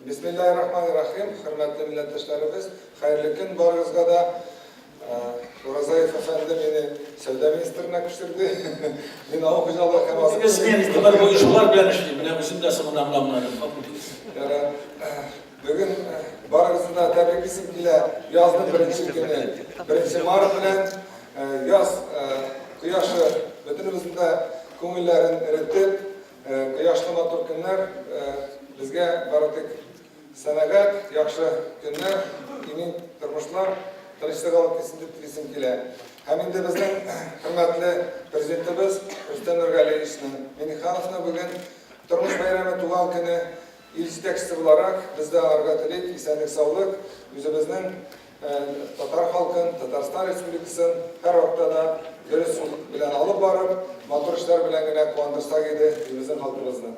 Бисмиллаһир рахманир рахим, хөрмәтле милләттәшләребез, хәерле көн барыгызга да. Уразаев әфәнде мине сәүдә министрына күчерде. Мин авыл хуҗалыгы һәм азык Без мин гомер буе шулар белән эшлим. Менә үзем дә соңыннан гына аңладым. Гафу итегез. Бүген барыгызны да тәбриклисем килә. Язның беренче көне, беренче март белән яз кояшы бөтенебезнең дә күңелләрен эретеп, Кояшлы матур көннәр безгә бары тик сәнәгать, яхшы көннәр, имин тормышлар, тынычлык алып килсен дип телисем килә. Һәм инде безнең хөрмәтле президентыбыз Рөстәм Нургалиевичның Миңнехановны бүген тормыш бәйрәме туган көне ил җитәкчесе буларак без дә аңарга телик исәнлек-саулык, үзебезнең Татар халкын, Татарстан Республикасын һәрвакытта да дөрес юл белән алып барып, матур эшләр белән генә куандырсак иде үзебезнең халкыбызны.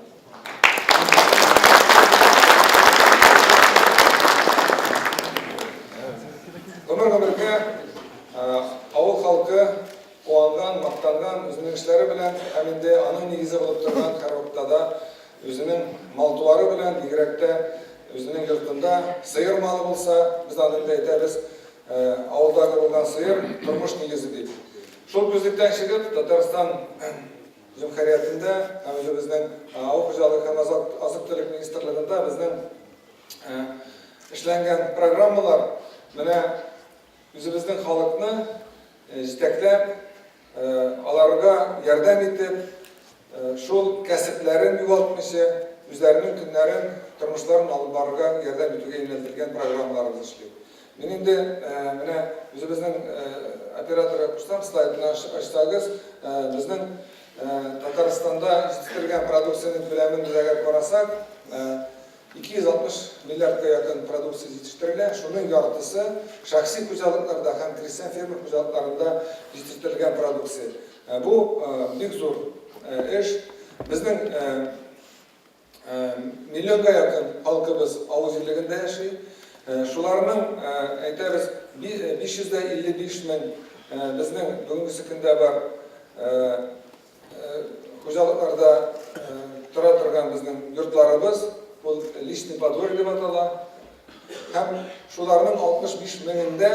Гомер-гомергә авыл халкы куанган, мактанган үзенең эшләре белән һәм инде аның нигезе булып торган һәрвакытта да үзенең мал-туары белән, бигрәк тә үзенең йортында сыер малы булса, без аны инде әйтәбез, авылдагы булган сыер, тормыш нигезе дип. Шул күзлектән чыгып, Татарстан җөмһүриятендә һәм үзебезнең Авыл хуҗалыгы һәм азык-төлек министрлыгында безнең эшләнгән программалар менә Үзебезнең халыкны җитәкләп, аларга ярдәм итеп, шул кәсепләрен югалтмыйча, үзләренең көннәрен, тормышларын алып барырга ярдәм итүгә юнәлтелгән программаларыбыз эшли. Мин инде менә үзебезнең операторга кушсам, слайдны ачсагыз, безнең Татарстанда җитештерелгән продукциянең күләмен без әгәр карасак, 260 миллиардка якын продукция җитештерелә, шуның яртысы, шәхси хуҗалыкларда һәм крестьян-фермер хуҗалыкларында җитештерелгән продукция. Бу бик зур эш. Безнең миллионга якын халкыбыз авыл җирлегендә яши. Шуларның, әйтәбез, 555 мең безнең бүгенгесе көндә бар Хуҗалыкларда тора торган безнең йортларыбыз, ул личный подворье дип атала. Һәм шуларның 65 меңендә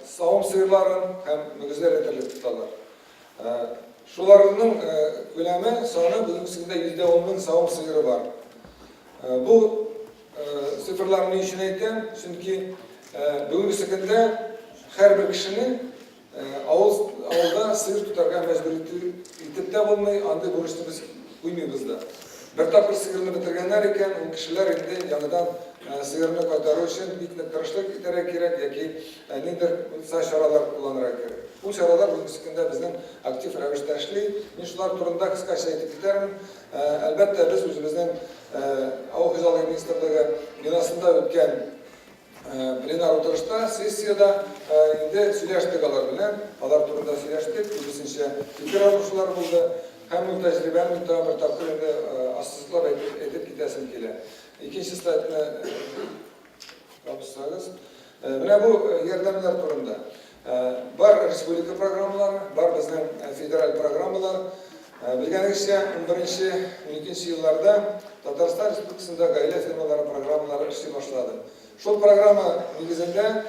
савым сыерларын һәм мөгезләр терлек тоталар. Шуларның күләме, саны бүгенге көндә 110 мең савым сыеры бар. Бу цифрларны ни өчен әйтәм? Чөнки бүгенге көндә һәрбер кешене Авыл, авылда сыер тотарга мәҗбүр итү, итеп тә булмый, андый бурычны без куймыйбыз да. Бер тапкыр сыерны бетергәннәр икән, ул кешеләр инде яңадан сыерны кайтару өчен бик нык тырышлык итәргә кирәк яки ниндидер булса чаралар кулланырга кирәк. Ул чаралар бүгенге көндә безнең актив рәвештә эшли. Мин шулар турында кыскача әйтеп китәрмен. Әлбәттә, без үзебезнең Авыл хуҗалыгы министрлыгы бинасында үткән Пленар утырышта, сессиядә инде сөйләштек алар белән, алар турында сөйләштек, күбесенчә фикер алышулар булды. Һәм ул тәҗрибәне мин тагын бер тапкыр инде ассызыклап әйтеп, әйтеп китәсем килә. Икенче слайдны кабызсагыз. Менә бу ярдәмнәр турында. Бар республика программалары, бар безнең федераль программалар. Белгәнегезчә, унберенче, уникенче елларда Татарстан Республикасында гаилә фермалары программалары эшли башлады. Шул программа нигезендә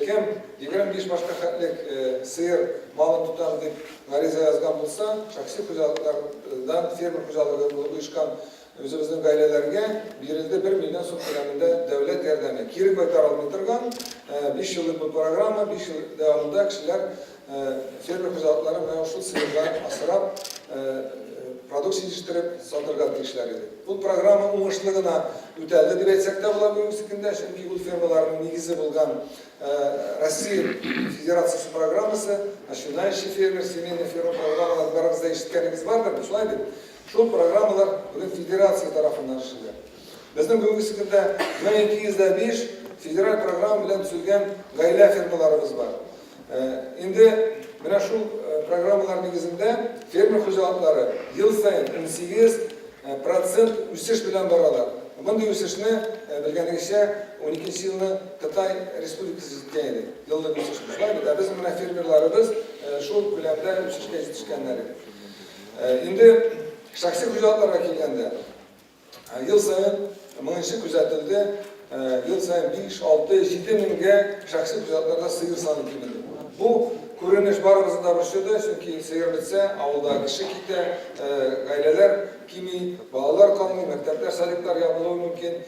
кем 25 башка хәтлек сыер малын тотам дип гариза язган булса, шәхси хуҗалыклардан фермер хуҗалыгы булып оешкан үзебезнең гаиләләргә бирелде 1 миллион сум күләмендә дәүләт ярдәме. Кире кайтарылмый торган 5 еллык бу программа, 5 ел дәвамында кешеләр Фермер хуҗалыклары менә шул сыерлар асрап, продукция җитештереп сатырга тиешләр иде. Ул программа уңышлы гына үтәлде дип әйтсәк тә була бүгенге көндә, чөнки ул фермаларның нигезе булган Россия Федерациясе программасы, начинающий фермер, семейный ферма программалары барыгыз да ишеткәнегез бардыр, шулай бит? Шул программалар бүген федерация тарафыннан эшлиләр. Безнең бүгенге көндә 1205 федераль программа белән төзелгән гаилә фермаларыбыз бар. Инде менә шул программалар нигезендә фермер хуҗалыклары ел саен 18 процент үсеш белән баралар. Мондый үсешне, белгәнегезчә, уникенче елны Кытай Республикасы җиткән иде, еллык үсешне. Шулай бит? Ә безнең менә фермерларыбыз шул күләмдә үсешкә җитешкәннәр иде. Инде шәхси хуҗалыкларга килгәндә, ел саен Моңынчы күзәтелде, ел саен 5, 6, 7 меңгә шәхси хуҗалыкларда сыер саны кимеде. Бу күренеш барыбызны да борчыды, чөнки сыер бетсә, авылда кеше китә, гаиләләр кими, балалар калмый, мәктәпләр, садиклар ябылуы мөмкин.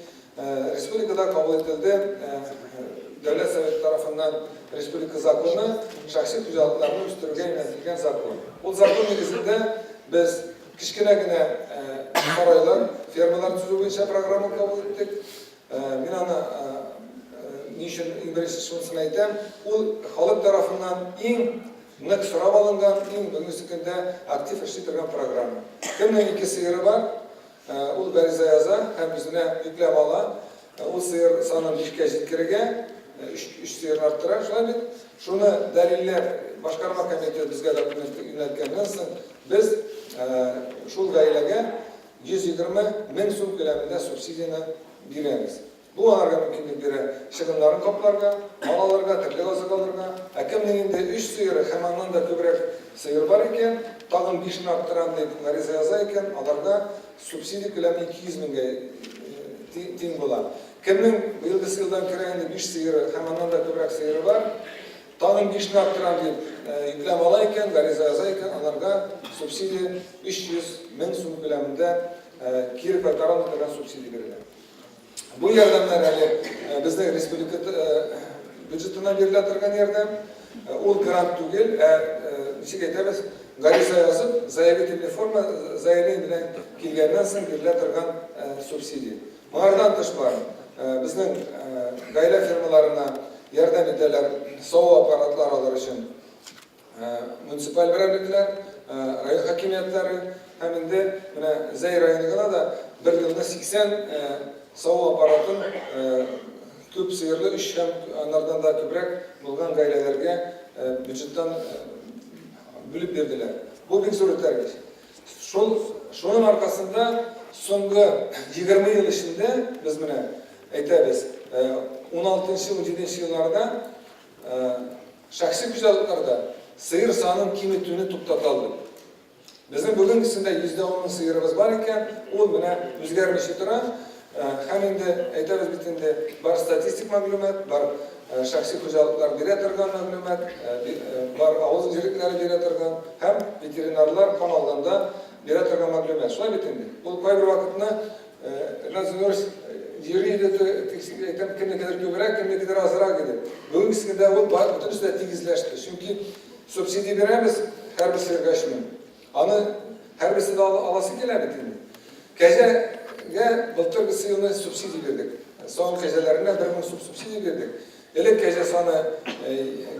Республикада кабул ителде Дәүләт Советы тарафыннан республика законы, шәхси хуҗалыкларны үстерүгә юнәлтелгән закон. Ул закон нигезендә без Кечкенә генә сарайлар, фермалар төзү буенча программа кабул иттек. Мин аны ни өчен иң беренче шунысын әйтәм, ул халык тарафыннан иң нык сорап алынган, иң бүгенге көндә актив эшли торган программа. Кемнең ике сыеры бар, ул гариза яза һәм үзенә йөкләп ала. Ул сыер санын бишкә җиткерергә, өч, өч сыерны арттыра, шулай бит? Шуны дәлилләп, башкарма комитет безгә документ юнәткәннән соң, без шул гаиләгә 120 мең сум күләмендә субсидияне бирәбез. Бу аларга мөмкинлек бирә чыгымнарын капларга, мал алырга, терлек азыгы алырга. Ә кемнең инде өч сыеры һәм аннан да күбрәк сыер бар икән, тагын бишне арттырам дип гариза яза икән, аларга субсидия күләме 200 меңгә тиң була. Кемнең быелгысы елдан керә инде биш сыеры һәм аннан да күбрәк сыеры бар, тагын бишне арттырам дип йөкләмә ала икән, гариза яза икән, аларга субсидия 300 мең сум күләмендә кире кайтарылмый торган субсидия бирелә. Бу ярдәмнәр әле безнең республика бюджетыннан бирелә торган ярдәм. Ул грант түгел, ә ничек әйтәбез, гариза язып, заявительный форма, заявление белән килгәннән соң бирелә торган субсидия. Моңардан тыш бар, безнең гаилә фермаларына ярдәм итәләр саву аппаратлары алыр өчен муниципаль берәмлекләр, район хакимиятләре һәм инде менә Зәй районы гына да бер елны 80 саву аппаратын күп сыерлы өч һәм анардан да күбрәк булган гаиләләргә бюджеттан бүлеп бирделәр. Бу бик зур этәргеч. Шул, шуның аркасында соңгы 20 ел эчендә без менә әйтәбез, 16-17 елларда шәхси хуҗалыкларда сыер санын киметүне туктата алдык. Безнең бүгенгесендә 10% мең сыерыбыз бар икән, ул менә үзгәрмичә тора. Һәм инде әйтәбез бит инде, бар статистик мәгълүмат, бар шәхси хуҗалыклар бирә торган мәгълүмат, бар авыл җирлекләре бирә торган һәм ветеринарлар кан алганда бирә торган мәгълүмат. Шулай бит инде. Ул кайбер вакытны Ринат Зиннурович йөри иде, әйтәм, кемнекедер күбрәк, кемнекедер азрак иде. Бүгенге көндә ул бөтенесе дә тигезләште. Чөнки субсидия бирәбез һәрбер сыерга 3000. Аны һәрберсе дә аласы килә бит инде. Кәҗәгә былтыргысы елны субсидия бирдек. Савым кәҗәләренә 1000 сум субсидия бирдек. Элек кәҗә саны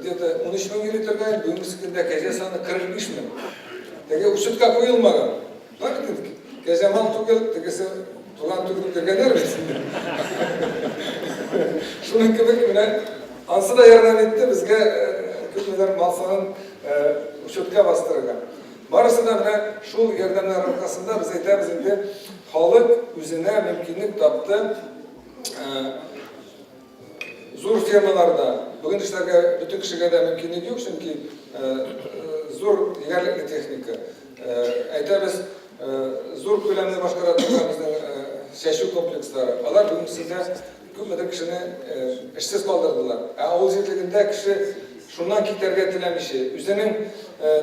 где-то 13 мең йөри торган, бүгенге көндә кәҗә саны 45 мең. Теге учетка куелмаган. Бар бит инде. Кәҗә мал түгел, тегесе туган түгел дигәннәр бит инде. Шуның кебек менә ансы да ярдәм итте безгә күпмедер мал санын учетка бастырырга. Барысы да менә шул ярдәмнәр аркасында без әйтәбез инде, халык үзенә мөмкинлек тапты зур фермаларда. Бүген эшләргә бөтен кешегә дә мөмкинлек юк, чөнки зур егәрлекле техника. Әйтәбез, зур күләмле башкара торган безнең чәчү комплекслары. Алар бүгенгесендә Күпмедер кешене эшсез калдырдылар. Ә авыл җирлегендә кеше шуннан китәргә теләмичә, үзенең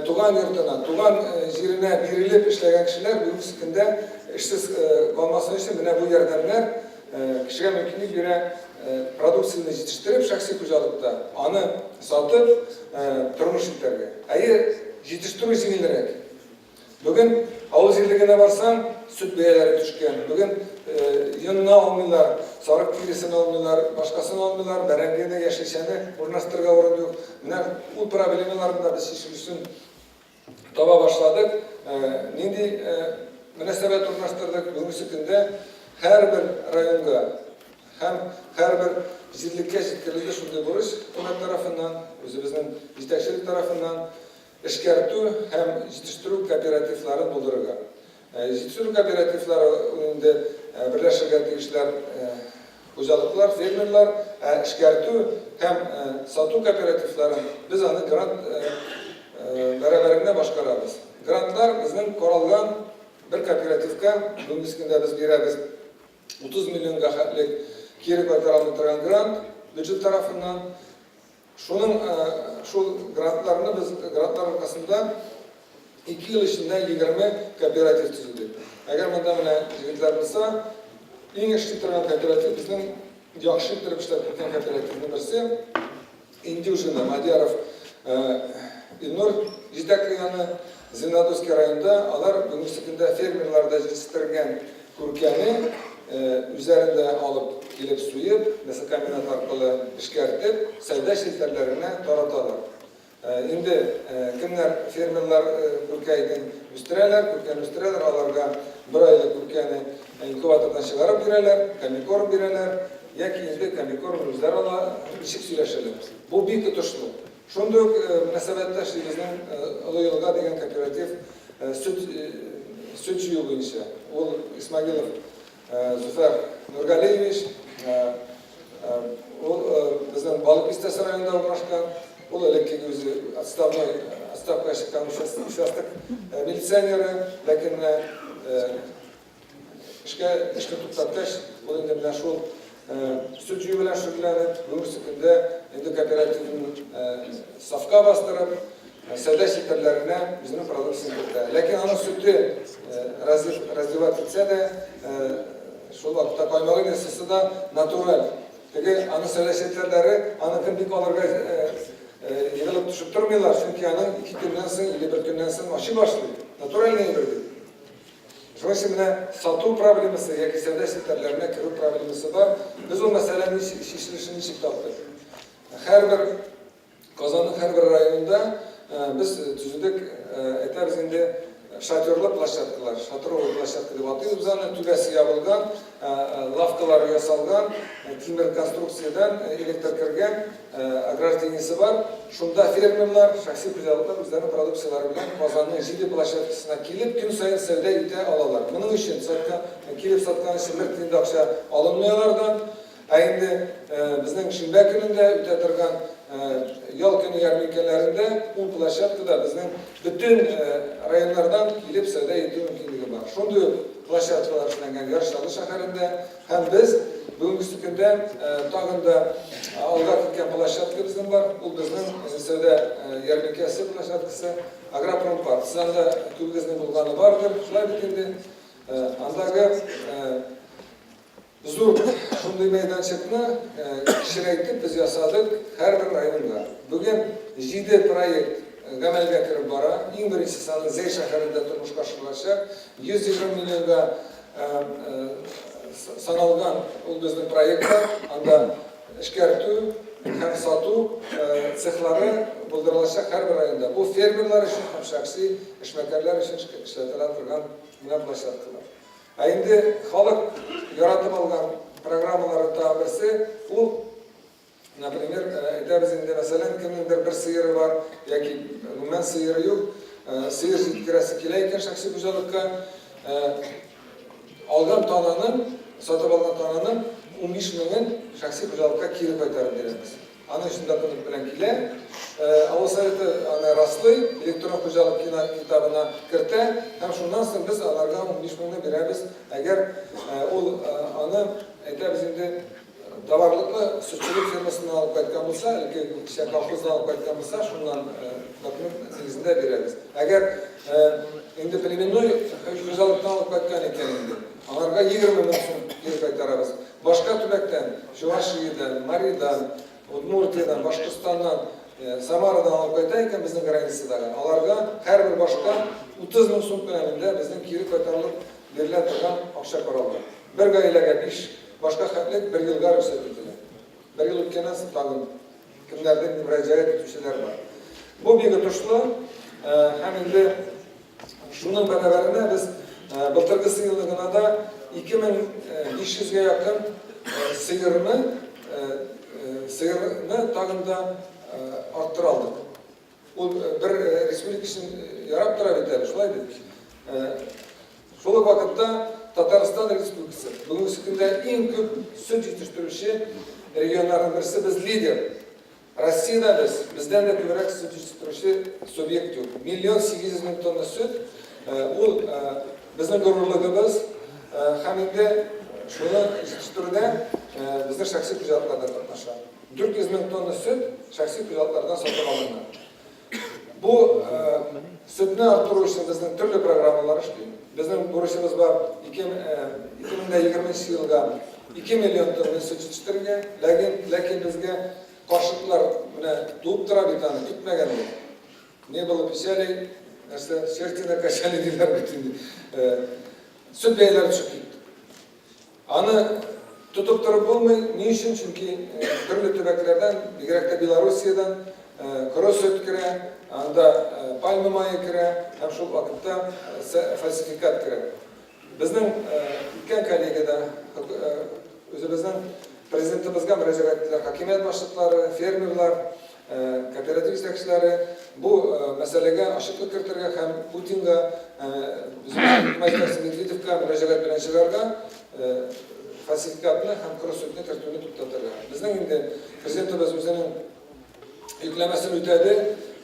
туган йортына, туган җиренә бирелеп эшләгән кешеләр бүгенге көндә эшсез калмасын өчен менә бу ярдәмнәр кешегә мөмкинлек бирә продукцияне җитештереп шәхси хуҗалыкта, аны сатып тормыш итәргә. Әйе, җитештерү җиңелрәк. Бүген авыл җирлегенә барсаң, сөт бәяләре төшкән. Бүген йонны алмыйлар, сарык тиресен алмыйлар, башкасын алмыйлар, бәрәңгене, яшелчәне урнаштырырга урын юк. Менә ул проблемаларны да без чишелешен таба башладык. Нинди мөнәсәбәт урнаштырдык? Бүгенге көндә һәрбер районга һәм һәрбер җирлеккә җиткерелде шундый бурыч хөкүмәт тарафыннан, үзебезнең җитәкчелек тарафыннан. Эшкәртү һәм җитештерү кооперативларын булдырырга. Җитештерү кооперативлары ул инде берләшергә тиешләр хуҗалыклар, фермерлар, ә эшкәртү һәм сату кооперативларын без аны грант бәрабәренә башкарабыз. Грантлар безнең каралган бер кооперативка бүгенге көндә без бирәбез. 30 миллионга хәтлек кире кайтара алмый торган грант бюджет тарафыннан. Шуның шул грантларны без грантлар аркасында 2 ел эчендә 20 кооператив төзедек. Әгәр монда менә егетләр булса, иң эшли торган кооператив безнең яхшы иттереп эшләп киткән кооперативның берсе Индюшина Мадяров Илнур җитәкли аны. Зеленодольский районында алар бүгенге көндә фермерларда җитештергән күркәне үзләрендә алып килеп суеп, мясокомбинат аркылы эшкәртеп, сәүдә челтәрләренә тараталар. Инде кемнәр фермерлар күркә итен үстерәләр, күркәне үстерәләр, аларга бер айлык күркәне инкубатордан чыгарып бирәләр, комбикорм бирәләр, яки инде комбикормны үзләре ала, ничек сөйләшәләр. Бу бик отышлы. Шундый ук мөнәсәбәттә эшли безнең Олы Елга дигән кооператив сөт сөт җыю буенча. Ул Исмагилов Зөфәр Нургалиевич, ул безнең Балык Бистәсе районында урнашкан. Ул элеккеге үзе отставной, отставкага чыккан участок милиционеры, ләкин менә эшкә эшне туктаткач, ул инде менә шул сөт җыю белән шөгыльләнеп, бүгенге көндә инде кооперативын сафка бастырып, сәүдә челтәрләренә үзенең продукциясен кертә. Ләкин аның сөте разливать итсә дә, шул вакытта каймагы ясаса да натураль. Теге аның сәүдә челтәрләре аныкын бик алырга егылып төшеп тормыйлар, чөнки аның 2 көннән соң или 1 көннән соң ачый башлый. Натуральный әйбер бит. Шуның өчен менә сату проблемасы яки сәүдә челтәрләренә керү проблемасы бар. Без ул мәсьәләнең чишелешен ничек таптык? Һәрбер Казанның һәрбер районында без төзедек, әйтәбез инде, шатерлы площадкалар, шатровый площадка дип атыйбыз без аны, түбәсе ябылган, лавкалар ясалган, тимер конструкциядән электр кергән, ограждениесе бар. Шунда фермерлар, шәхси хуҗалыклар үзләренең продукцияләре белән Казанның җиде площадкасына килеп, көн саен сәүдә итә алалар. Моның өчен сатка, килеп саткан өчен бер тиен дә акча алынмый алардан. Ә инде безнең шимбә көнендә үтә торган ял көне ярминкәләрендә ул площадкада безнең бөтен районнардан килеп сәүдә итү мөмкинлеге бар. Шундый ук площадкалар эшләнгән Яр Чаллы шәһәрендә һәм без бүгенге көндә тагын да алга киткән площадка безнең бар. Ул безнең сәүдә ярминкәсе площадкасы Агропромпарк. Сез анда күбегезнең булганы бардыр, шулай бит инде. Андагы Зур шундый мәйданчыкны кечерәйтеп без ясадык һәрбер районда. Бүген җиде проект гамәлгә кереп бара. Иң беренчесе аның Зәй шәһәрендә тормышка ашырылачак. 120 миллионга саналган ул безнең проектлар. Анда эшкәртү һәм сату цехлары булдырылачак һәрбер районда. Бу фермерлар өчен һәм шәхси эшмәкәрләр өчен эшләтелә торган менә площадкалар. Ә инде халык яратып алган программаларның тагын берсе, ул, например, әйтәбез инде, мәсәлән, кемнеңдер бер сыеры бар, яки гомумән сыеры юк, сыер җиткерәсе килә икән шәхси хуҗалыкка, алган тананың, сатып алган тананың 15 меңен шәхси хуҗалыкка кире кайтарып бирәбез. Аның өчен документ белән килә. Авыл советы аны раслый, электрон хуҗалык китабына кертә һәм шуннан соң без аларга 15 меңне бирәбез. Әгәр ул аны, әйтәбез инде, товарлыкны сөтчелек фермасыннан алып кайткан булса, элеккечә колхоздан алып кайткан булса, шуннан документ нигезендә бирәбез. Әгәр инде племенной хуҗалыктан алып кайткан икән инде, аңарга 20 мең сум кире кайтарабыз. Башка төбәктән, Чувашиядән, Маридан, Удмуртиядән, Башкортстаннан, Самарадан алып кайта икән безнең границадагы, аларга һәрбер башка 30 мең сум күләмендә безнең кире кайтарылып бирелә торган акча каралган. Бер гаиләгә биш башка хәтлек бер елга рөхсәт ителә. Бер ел үткәннән соң тагын кемнәрдер мөрәҗәгать итүчеләр бар. Бу бик отышлы һәм инде Шуның бәрабәренә без былтыргысы елны гына да 2500 гә якын сыерны сыерны тагын да арттыра алдык. Ул бер республика өчен ярап тора бит әле, шулай бит? Шул ук вакытта Татарстан Республикасы бүгенге көндә иң күп сөт җитештерүче регионнарның берсе, без лидер. Россиядә без, бездән дә күбрәк сөт җитештерүче субъект юк. 1 800 000 тонна сөт, ул безнең горурлыгыбыз. Һәм инде Шуны җитештерүдә безнең шәхси хуҗалыклар да катнаша. 400 мең тонна сөт шәхси хуҗалыклардан сатып алына. Бу сөтне арттыру өчен безнең төрле программалар эшли. Безнең бурычыбыз бар 2020 елга 2 миллион тонна сөт җитештерергә, ләкин, ләкин безгә каршылыклар менә туып тора бит аны, көтмәгән ул. Не было печали, нәрсә, черти накачали диләр бит инде. Сөт бәяләре төшеп китте. Аны тотып торып булмый. Ни өчен? Чөнки төрле төбәкләрдән, бигрәк тә Белоруссиядән коры сөт керә, анда пальма мае керә һәм шул вакытта фальсификат керә. Безнең үткән коллегиядә үзебезнең президентыбызга мөрәҗәгать иттеләр хакимият башлыклары, фермерлар, кооператив җитәкчеләре бу мәсьәләгә ачыклык кертергә һәм Путинга, үзебезнең хөкүмәт җитәкчесе Медведевка мөрәҗәгать белән чыгарга, фальсификатны һәм коры сөтне кертүне туктатырга. Безнең инде президентыбыз үзенең йөкләмәсен үтәде.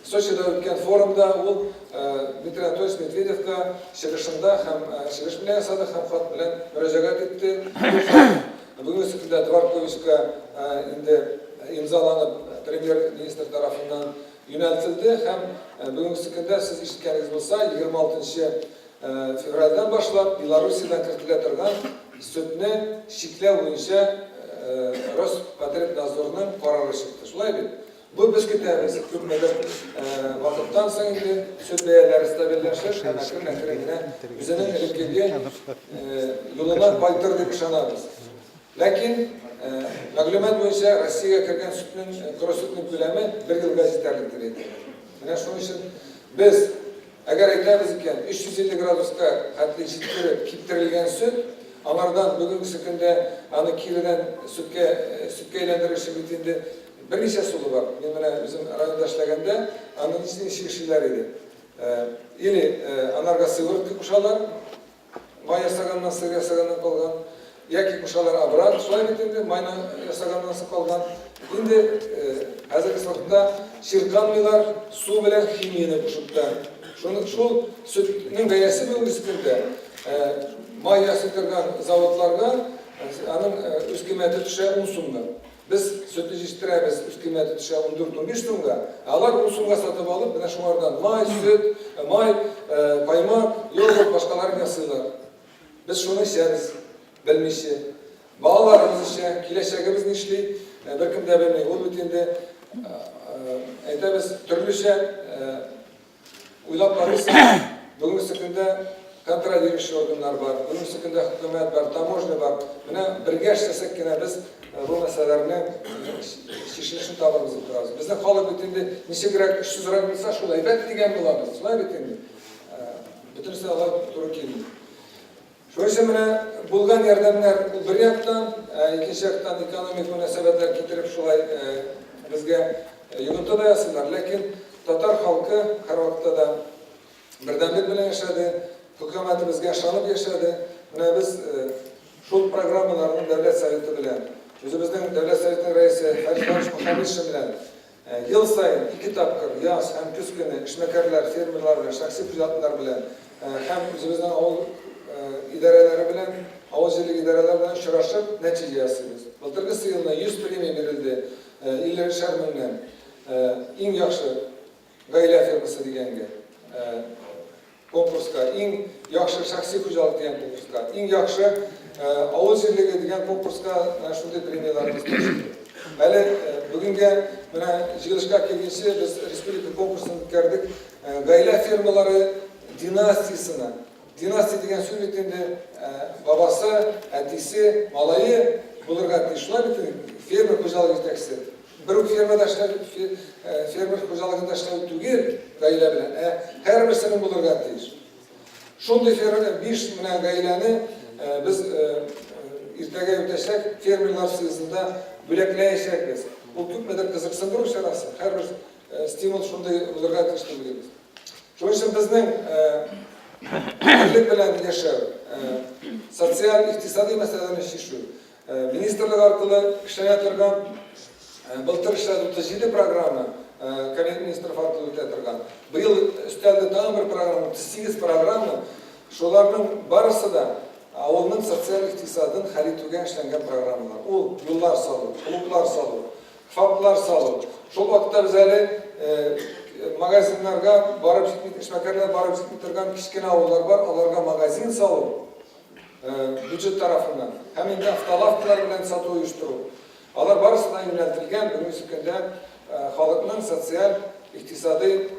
Сочида үткән форумда ул Дмитрий Анатольевич Медведевка чыгышында һәм чыгыш белән ясады һәм хат белән мөрәҗәгать итте. Бу хат бүгенге көндә Дворковичка инде имзаланып премьер-министр тарафыннан юнәлтелде һәм бүгенге көндә сез ишеткәнегез булса, 26 февральдән башлап Белоруссиядән кертелә торган сөтне чикләү буенча Роспотребнадзорның карары чыкты. Шулай бит? Бу без көтәбез, күпмедер вакыттан соң инде сөт бәяләре стабильләшер һәм әкрен-әкрен генә үзенең элеккеге юлына кайтыр дип ышанабыз. Ләкин, мәгълүмат буенча, Россиягә кергән сөтнең, коры сөтнең күләме бер елга җитәрлек дип әйтәләр. Менә шуның өчен без, әгәр әйтәбез икән, 350 градуска хәтле җиткереп киптерелгән сөт, аңардан бүгенгесе көндә аны киредән сөткә, сөткә әйләндерер өчен бит инде берничә ысулы бар. Мин менә үзем районда эшләгәндә аны ничек эшлиләр иде. Или анарга сыворотка кушалар, Май ясаганнан, сыр ясаганнан калган. Яки кушалар обрат, шулай бит инде, майны ясаганнан соң калган. Инде хәзерге вакытта чирканмыйлар, су белән химияне кушып та. Шуны шул сөтнең бәясе бүгенге көндә май ясый торган заводларга аның үз кыйммәте төшә 10 сумга. Без сөтне җитештерәбез, үз кыйммәте төшә 14-15 сумга, ә алар 10 сумга сатып алып, менә шуңардан май, сөт, май, каймак, йогурт, башкаларын ясыйлар. Без шуны эчәбез, белмичә. Балаларыбыз эчә, киләчәгебез нишли, беркем дә белми. Ул бит инде, әйтәбез, төрлечә Уйлап карыйсың, бүгенге көндә контролирующий органнар бар, бүгенге көндә хөкүмәт бар, таможня бар. Менә бергә эшләсәк кенә без бу мәсьәләләрне чишелешен табырбыз дип торабыз. Безнең халык бит инде ничегрәк эшсезрәк булса, шул әйбәт дигән булабыз. Шулай бит инде. Бөтенесе алай туры килми. Шуның өчен менә булган ярдәмнәр ул бер яктан, ә икенче яктан экономик мөнәсәбәтләр китереп шулай безгә йогынты да ясыйлар. Ләкин татар халкы һәрвакытта да бердәмлек белән яшәде, хөкүмәтебезгә ышанып яшәде. Менә без шул программаларны Дәүләт Советы белән, үзебезнең Дәүләт Советының рәисе Фәрит Мөхәммәтшин белән Ел саен ике тапкыр, яз һәм көз көне эшмәкәрләр, фермерлар белән, шәхси хуҗалыклар белән һәм үзебезнең авыл идарәләре белән, авыл җирлеге идарәләре белән очрашып, нәтиҗә ясыйбыз. Былтыргысы елны 100 премия бирелде, 50 меңнән иң яхшы гаилә фермасы дигәнгә. Конкурска, иң яхшы шәхси хуҗалык дигән конкурска, иң яхшы авыл җирлеге дигән конкурска менә шундый премияләр без тапшырдык. Әле бүгенгә менә җыелышка килгәнче без республика конкурсын үткәрдек. Гаилә фермалары династиясенә. Династия дигән сүз бит инде бабасы, әтисе, малае булырга тиеш. Шулай бит инде, фермер хуҗалыгы җитәкчесе. Бер үк фермада эшләү, фермер хуҗалыгында эшләү түгел, гаилә белән, ә һәрберсенең булырга тиеш. Шундый фермер, биш менә гаиләне без иртәгә үтәчәк фермерлар съездында бүләкләячәкбез. Ул күпмедер кызыксындыру чарасы, һәрбер стимул шундый булырга тиеш дип уйлыйбыз. Шуның өчен безнең берлек белән яшәү, социаль, икътисади мәсьәләләрне чишү, Министрлык аркылы эшләнә торган, былтыр эшләде 37 программа, Кабинет министров аркылы үтә торган. Быел өстәлде тагын бер программа, 38 программа. Шуларның барысы да авылның социаль икътисадын хәл итүгә эшләнгән программалар. Ул юллар салу, клублар салу, ФАПлар салу. Шул вакытта без әле магазиннарга барып җитми, эшмәкәрләр барып җитми торган кечкенә авыллар бар, аларга магазин салу бюджет тарафыннан һәм инде автолавкалар белән сату оештыру. Алар барысы да юнәлтелгән бүгенге көндә халыкның социаль, икътисадый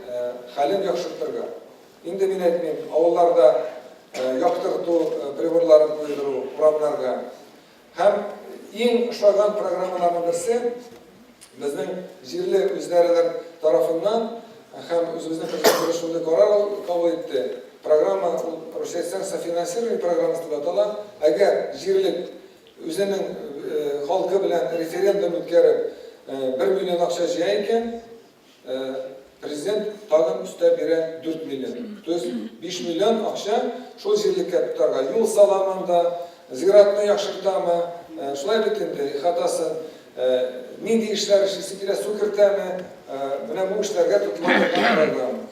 хәлен яхшыртырга. Инде мин әйтмим, авылларда яктырту приборларын куйдыру урамнарга. Һәм иң ошаган программаларның берсе безнең җирле үзидарәләр тарафыннан һәм үзебезнең президентыбыз шундый карар кабул итте. Программа ул русча әйтсәң софинансирование программасы дип атала. Әгәр җирлек үзенең халкы белән референдум үткәреп 1 миллион акча җыя икән, Президент тагын өстәп бирә 4 миллион. То есть 5 миллион акча шул җирлеккә тотарга. Юл саламы анда, зиратны яхшыртамы, шулай бит инде, ихатасын, нинди эшләр эшлисе килә, су кертәме, менә бу эшләргә тотыла торган программа.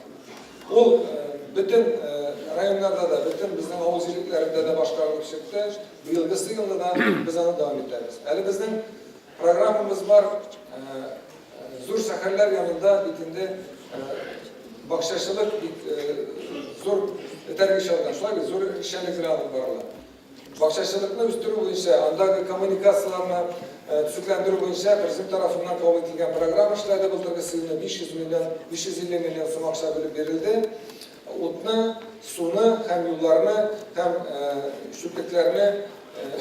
Ул бөтен районнарда да, бөтен безнең авыл җирлекләрендә дә башкарылып чыкты. Быелгысы елны да без аны дәвам итәбез. Әле безнең программабыз бар. Зур шәһәрләр янында бит инде бакчачылык бик зур этәргеч алган. Шулай бит, зур эшчәнлек белән алып барыла. Бакчачылыкны үстерү буенча, андагы коммуникацияләрне төзекләндерү буенча президент тарафыннан кабул ителгән программа эшләде. Былтыргы елны 500 миллион, 550 миллион сум акча бүлеп бирелде. Утны, суны һәм юлларны һәм чүплекләрне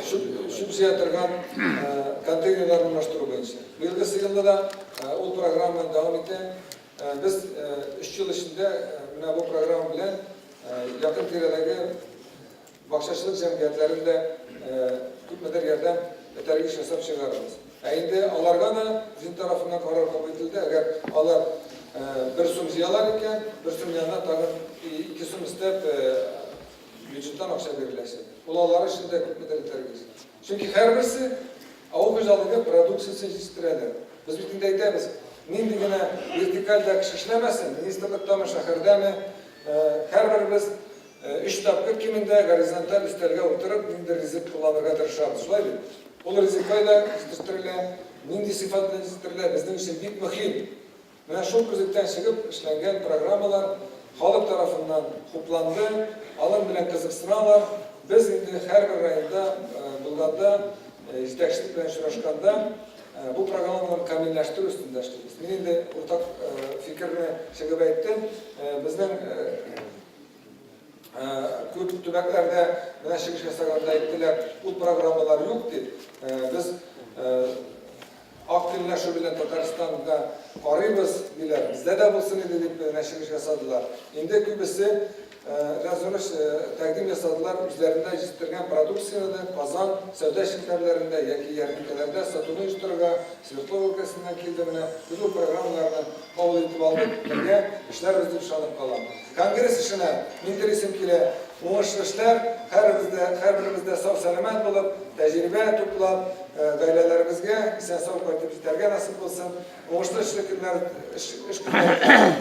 чүп җыя торган контейнерлар урнаштыру буенча. Быелгысы елда да ул программа дәвам итә. Без өч ел эчендә менә бу программа белән якын тирәдәге бакчачылык җәмгыятьләрен дә күпмедер ярдәм этәргеч ясап чыгарабыз. Ә инде аларга да президент тарафыннан карар кабул ителде, әгәр алар бер сум җыялар икән, бер сум янына тагын 2 сум өстәп бюджеттан акча биреләчәк. Ул алар өчен дә күпмедер этәргеч. Чөнки һәрберсе авыл хуҗалыгы продукциясе җитештерәләр. Без бит инде әйтәбез, нинди генә вертикальдә кеше эшләмәсен, министрлыктамы, шәһәрдәме, һәрберебез өч тапкыр кимендә горизонталь өстәлгә утырып, ниндидер ризык кулланырга тырышабыз, шулай бит? Ул ризык кайда җитештерелә, нинди сыйфат белән җитештерелә, безнең өчен бик мөһим. Менә шул күзлектән чыгып эшләнгән программалар халык тарафыннан хупланды, алар белән кызыксыналар. Без инде һәрбер районда булганда, җитәкчелек белән очрашканда бу программаларны камилләштерү өстендә эшлибез. Мин инде уртак фикерне чыгып әйттем. Безнең күп төбәкләрдә менә чыгыш ясаганда әйттеләр, ул программалар юк дип. Без Ак көнләшү белән Татарстанга карыйбыз, диләр. Бездә дә булсын иде, дип менә чыгыш ясадылар. Инде күбесе Ләзурыч тәкъдим ясадылар, үзләрендә җитештергән продукцияне дә Казан сәүдә челтәрләрендә яки ярминкәләрдә сатуны оештырырга Свердлов өлкәсеннән килде менә. Без ул программаларны кабул итеп алдык, бергә эшләрбез дип ышанып калам. Конгресс эшенә мин телисем килә, уңышлы эшләр, һәребез дә, һәрберебез дә сау-сәламәт булып, тәҗрибә туплап, гаиләләребезгә исән-сау кайтып җитәргә насыйп булсын. Уңышлы эшле көннәр, эш, эш көннәре телим.